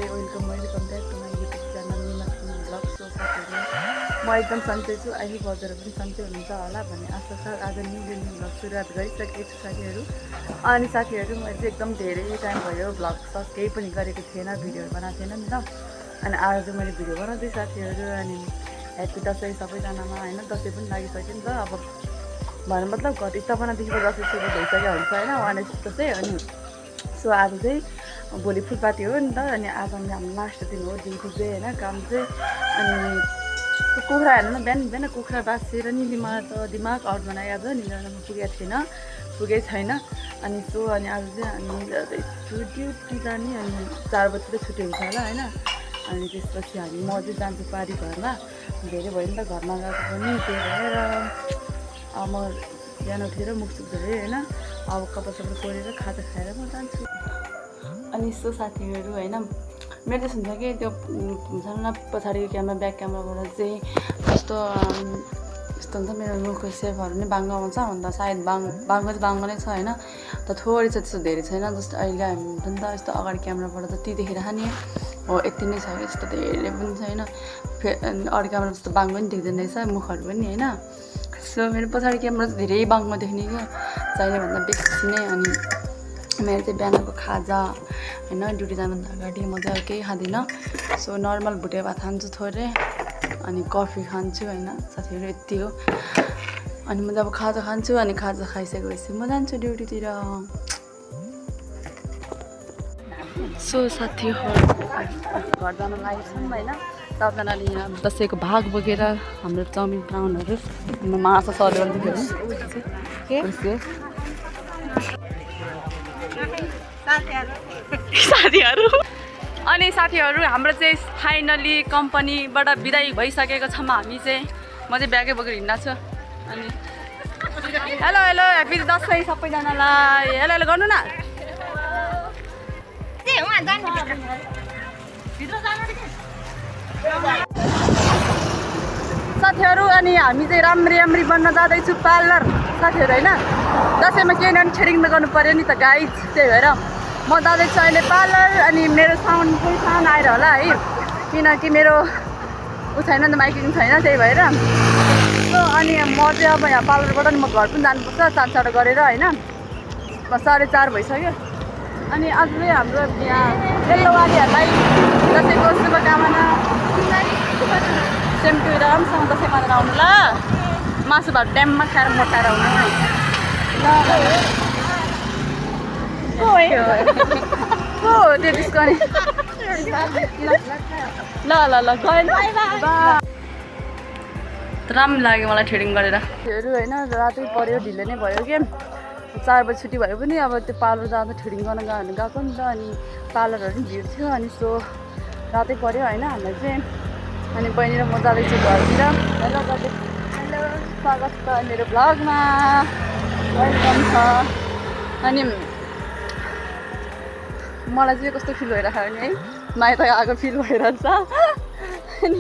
नमस्ते welcome back to my YouTube channel Meenakshi vlog. So साथीहरू म एकदम सन्चै छु। आई होप हजुरहरू पनि सन्चै हुनुहुन्छ होला भन्ने आशा छ। आज न्यू भ्लग सुरुवात गरिसकेको छु साथीहरू। अनि साथीहरू मैले चाहिँ एकदम धेरै टाइम भयो भ्लग सक केही पनि गरेको थिएन, भिडियोहरू बनाएको थिएन नि त। अनि आज चाहिँ मैले भिडियो बनाउँदै साथीहरू। अनि ह्याप्पी दसैँ सबैजनामा होइन, दसैँ पनि लागिसक्यो नि त। अब भन्नु मतलब घरि स्थापनादेखिको दसैँ सुरु भइसक्यो हुन्छ होइन, 1 दसैँ। अनि सो आज चाहिँ भोलि फुलपाती हो नि त। अनि आज हाम्रो लास्ट दिन हो ड्युटी चाहिँ होइन, काम चाहिँ। अनि त्यो कुखुरा हेर्नु न, बिहान बिहान कुखुरा बाँसेर निलीमा त दिमाग आउट बनायो। आज निलीमा पुगेको छैन। अनि सो अनि आज चाहिँ हामी जाँदैछु ड्युटी जाने। अनि 4 बजीतिर छुट्टी हुन्छ होला होइन। अनि त्यसपछि म चाहिँ जान्छु पारी घरमा। धेरै भयो नि त घरमा गएको पनि, त्यही भएर अब म बिहान उठेर मुखसुख धोएँ होइन। अब कपाल सपाल कोरेर खाजा खाएर म जान्छु। अनि सो साथीहरू होइन, मेरो चाहिँ हुन्छ कि त्यो हुन्छ न पछाडिको क्यामेरा ब्याक क्यामेराबाट चाहिँ कस्तो हुन्छ मेरो मुखको सेपहरू नै बाङ्गो आउँछ। अन्त सायद बाङ्गो नै छ होइन, त थोरै छ, त्यस्तो धेरै छैन। जस्तो अहिले हामी हुन्छ नि त यस्तो अगाडि क्यामेराबाट जति देखिरहेको नि हो यति नै छ, यस्तो धेरै पनि छैन। अरू क्यामेरा जस्तो बाङ्गो पनि देख्दैन रहेछ मुखहरू पनि होइन। सो मेरो पछाडि क्यामेरा चाहिँ धेरै बाङ्गो देख्ने क्या, चाहिने भन्दा बेसी नै। अनि मेरो चाहिँ बिहानको खाजा होइन, ड्युटी जानुभन्दा अगाडि म चाहिँ केही खाँदिनँ। सो नर्मल भुटे भात खान्छु थोरै, अनि कफी खान्छु होइन साथीहरू, यति हो। अनि म चाहिँ अब खाजा खान्छु। अनि खाजा खाइसकेपछि म जान्छु ड्युटीतिर। सो साथीहरू घर जान लागेछौँ होइन। सबजनाले यहाँ दसैँको भाग बोकेर हाम्रो चाउमिन ब्राउनहरू माछा सर्दै साथीहरू। अनि साथीहरू हाम्रो चाहिँ फाइनली कम्पनीबाट बिदाई भइसकेको छौँ हामी चाहिँ। म चाहिँ ब्यागै बोकेर हिँड्दा छु। अनि हेलो हेलो ह्याप्पी दसैँ सबैजनालाई, हेलो हेलो गर्नु न साथीहरू। अनि हामी चाहिँ राम्री बन्न जाँदैछु पार्लर साथीहरू होइन। दसैँमा केही न थ्रेडिङ त गर्नु पऱ्यो नि त गाइज, त्यही भएर म जाँदैछु अहिले पार्लर। अनि मेरो साउन्ड कोही साउन्ड आएर होला है, किनकि मेरो ऊ छैन नि त, माइकिङ छैन, त्यही भएर। अनि म चाहिँ अब यहाँ पार्लरबाट नि म घर पनि जानुपर्छ चाँडो गरेर होइन। 4:30 भइसक्यो। अनि आज चाहिँ हाम्रो यहाँ येल्लोवालीहरूलाई दसैँको शुभकामना। सेम टु राम्रोसँग दसैँ मानेर आउनु ल। मासु भात ड्याममा खाएर मोटाएर आउनु हो त्यो डिस्काउने ल गएन। राम्रो लाग्यो मलाई थ्रेडिङ गरेर होइन। रातै पऱ्यो, ढिलो नै भयो कि 4 बजी छुट्टी भयो पनि। अब त्यो पार्लर जाँदा थ्रेडिङ गर्न गएको नि त। अनि पार्लरहरू पनि भिड थियो। अनि सो रातै पऱ्यो होइन हामीलाई चाहिँ। अनि बहिनी र म जाँदैछु घरतिर। हेलो स्वागत छ मेरो भ्लगमा, वेलकम छ। अनि मलाई चाहिँ कस्तो फिल भइरहेको नि है, माइत आएको फिल भइरहेछ। अनि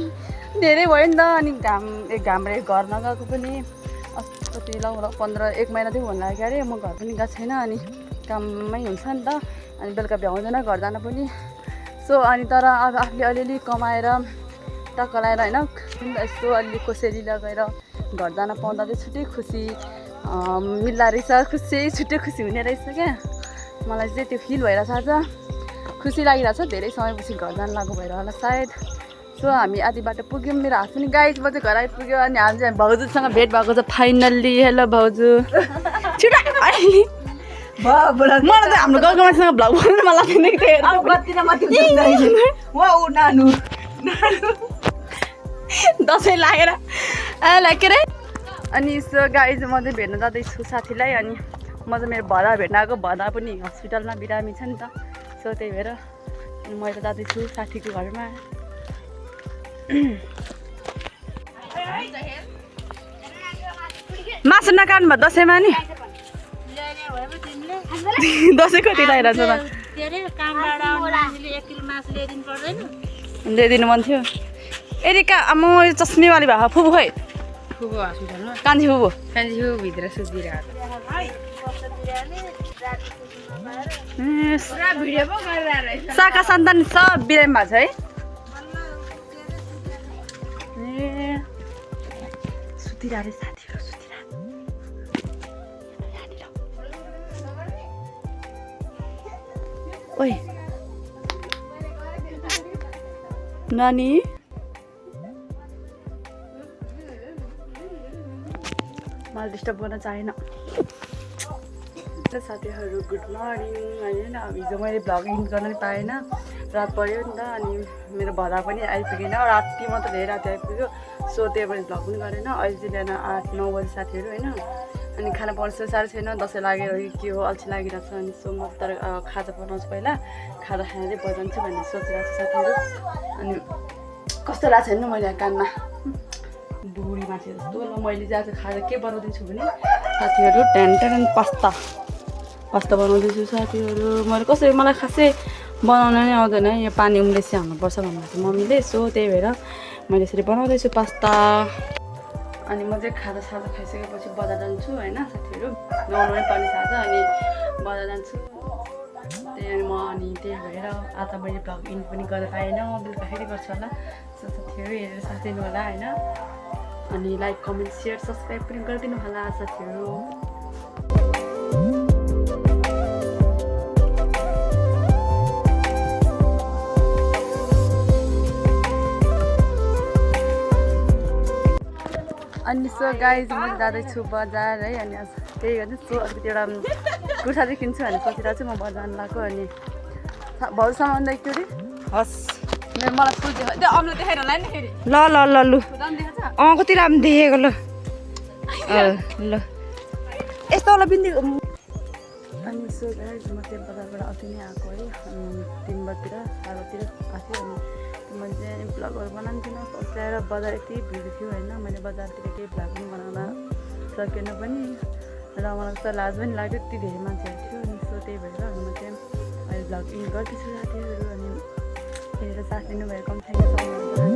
धेरै भयो नि त। अनि घामले घर नगएको पनि कति लगभग 1 महिनादेखि हुन लाग्यो अरे। म घर पनि गएको छैन, अनि काममै हुन्छ नि त। अनि बेलुका भ्याउँदैन घर जान पनि। सो अनि तर अब आफूले अलिअलि कमाएर टक्क लगाएर होइन, यस्तो अलिअलि कोसेली लगाएर घर जान पाउँदा चाहिँ छुट्टै खुसी मिल्दो रहेछ। छुट्टै खुसी हुने रहेछ क्या। मलाई चाहिँ त्यो फिल भइरहेछ आज, खुसी लागिरहेछ। धेरै समयपछि घर जान लागु भएर होला सायद। सो हामी आधी बाटो पुग्यौँ। मेरो हात पनि गाइज म चाहिँ घर आइपुग्यो। अनि हामी चाहिँ भाउजूसँग भेट भएको छ फाइनल्ली। हेलो भाउजू छिटो मलाई त हाम्रो गाउँको मान्छेसँग भ्लग बनाउनु मन लाग्दैन कि दसैँ लागेर के अरे। अनि सो गाइज म चाहिँ भेट्न जाँदैछु साथीलाई। अनि म चाहिँ मेरो भदा भेट्न आएको, भदा पनि हस्पिटलमा बिरामी छ नि त। सो त्यही भएर म त जाँदैछु साथीको घरमा। मासु नखानु भयो दसैँमा नि, दसैँ कति लगाइरहेछ त ल्याइदिनु मन थियो। एरिका म चस्मेवाली भएको फुपू खै कान्छी फुपू भित्र सुतिरहेको साका सन्तान सब बिरामी भएको छ है सुतिरा रे साथीहरू सुतिरा ओइ नानी मलाई डिस्टर्ब गर्न चाहेन साथीहरू गुड मर्निङ होइन अब हिजो मैले भ्लग इन्ड गर्न नि पाएन रात पऱ्यो नि त अनि मेरो भदा पनि आइपुगेन राति मात्र धेरै राति आइपुग्यो सो त्यही भएर भ्लग पनि गरेन अहिले चाहिँ बिहान 8-9 बजी साथीहरू होइन अनि खाना बनाउनु साह्रो छैन दसैँ लागेर के हो अल्छी लागिरहेको छ अनि सो म तर खाजा बनाउँछु पहिला खाजा खाएर बजाउँछु भन्ने सोचिरहेको छु साथीहरू अनि कस्तो लाग्छ होइन मैले कानमा बुढी मान्छे जस्तो ल मैले चाहिँ आज खाजा के बनाउँदैछु भने साथीहरू टेन पास्ता बनाउँदैछु साथीहरू मैले कसरी मलाई खासै बनाउन नै आउँदैन यो पानी उम्लेसी हाल्नुपर्छ भन्नुहुन्छ मम्मीले सो त्यही भएर मैले यसरी बनाउँदैछु पास्ता अनि म चाहिँ खाजा खाइसकेपछि बजार जान्छु होइन साथीहरू नुहाउनु पर्ने खाजा अनि बजार जान्छु त्यही म अनि त्यही भएर आज मैले भ्लग इन्ड पनि गर्न पाएन बेलुकाखेरि गर्छु होला सो साथीहरू हेरेर साथ दिनु होला होइन अनि लाइक कमेन्ट सेयर सब्सक्राइब पनि गरिदिनु होला साथीहरू अनि सो गाइज म जाँदैछु बजार है अनि त्यही गर्छु सो अलिकति एउटा कुर्ता चाहिँ किन्छु भनेर सोचिरहेको छु म बजार लगाएको अनि भाउजूसँग आउँदा एकचोटि हस् मेरो मलाई फुल त्यो अम्लो देखाएर होला नि फेरि ल ल ल लु कति राम्रो देखेको ल ल यस्तो होला बिन्दी अनि सो गाइज म त्यो बजारबाट अति नै आएको है 3 बजीतिर 4 बजीतिर आएको अनि मैले चाहिँ भ्लगहरू बनाउँथिनँ त्याएर बजार यति भिड थियो होइन मैले बजारतिर केही भ्लग पनि बनाउन सकेन पनि र मलाई त लाज पनि लाग्यो यति धेरै मान्छेहरू थियो अनि सो त्यही भएर म चाहिँ अहिले भ्लग इन्ड गर्दैछु साथीहरू अनि हेरेर साथ दिनुभएको पनि छैन